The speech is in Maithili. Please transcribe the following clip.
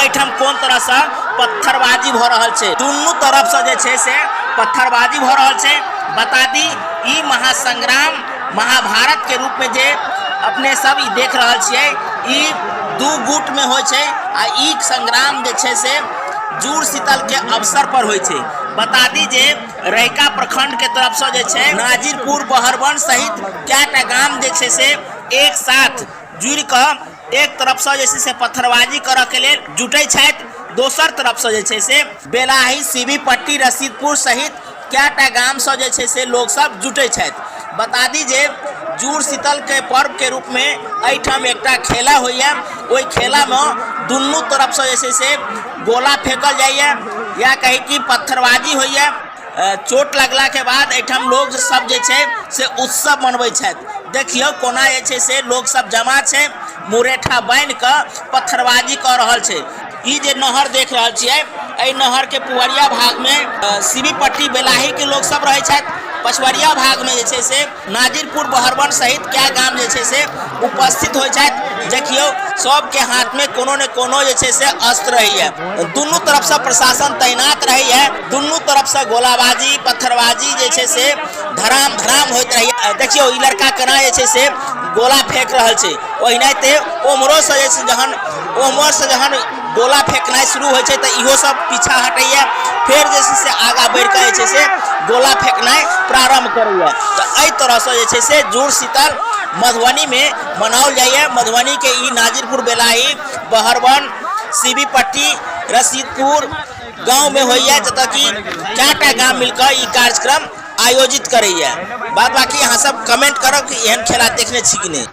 एहिठाम कोन तरहसँ पत्थरबाजी भऽ रहल छै। दुनू तरफसँ जे छै से पत्थरबाजी भऽ रहल छै। बता दी, ई महासंग्राम महाभारत के रूप में जे अपने सब ई देख रहल छियै, ई दू गुट में होइ छै आ ई संग्राम जे छै से जुड़ शीतल के अवसर पर होइ छै। बता दी जे रहिका प्रखंड के तरफ से जे छै नाजिरपुर, बहरबन सहित कएटा गाम जे छै से एक साथ जुड़ि कऽ एक तरफसँ जे छै से पत्थरबाजी करऽके लेल जुटै छथि, दोसर तरफसँ जे छै से बेलाही, सीवी पट्टी, रसीदपुर सहित कएटा गामसँ जे छै से लोकसभ जुटै छथि। बता दी जे जुड़ शीतलके पर्वके रूपमे एहिठाम एकटा खेला होइए। ओहि खेलामे दुनू तरफसँ जे छै से गोला फेकल जाइए या कही कि पत्थरबाजी होइए। चोट लगलाके बाद एहिठाम लोग सब जे छै से उत्सव मनबै छथि। देखियौ कोना जे छै से लोग सब जमा छै, मुरेठा बान्हि कऽ पत्थरबाजी कऽ रहल छै। ई जे नहर देख रहल छियै, एहि नहरके पुवरिया भागमे सीवी पट्टी, बेलाहीके लोग सब रहै छथि। पछवरिया भागमे जे छै से नाजिरपुर, बहरबन सहित कए गाम जे छै से उपस्थित होइ छथि। देखियौ, सबके हाथमे कोनो ने कोनो जे छै से अस्त्र रहैए। दुनू तरफसँ प्रशासन तैनात रहैए। दुनू तरफसँ गोलाबाजी, पत्थरबाजी जे छै से धराम धराम होइत रहैए। देखियौ, ई लड़का केना जे छै से गोला फेंक रहल छै। ओहिनाहिते ओम्हरोसँ जे छै, जहन ओम्हरसँ जहन गोला फेंकनाइ शुरू होइ छै तऽ इहो सब पीछा हटैए, फेर जे छै से आगाँ बढ़ि कऽ जे छै से गोला फेंकनाइ प्रारम्भ करैए। तऽ एहि तरहसँ जे छै से जुड़ शीतल मधुबनीमे मनाओल जाइए। मधुबनीके ई नाजिरपुर, बेलाही, बहरबन, सीबी पट्टी, रसीदपुर गाँवमे होइए, जतऽ कि कएटा गाम मिलकऽ ई कार्यक्रम आयोजित करैए। बाद बाकी अहाँ सब कमेंट करब कि एहन खेला देखने छी कि नहि।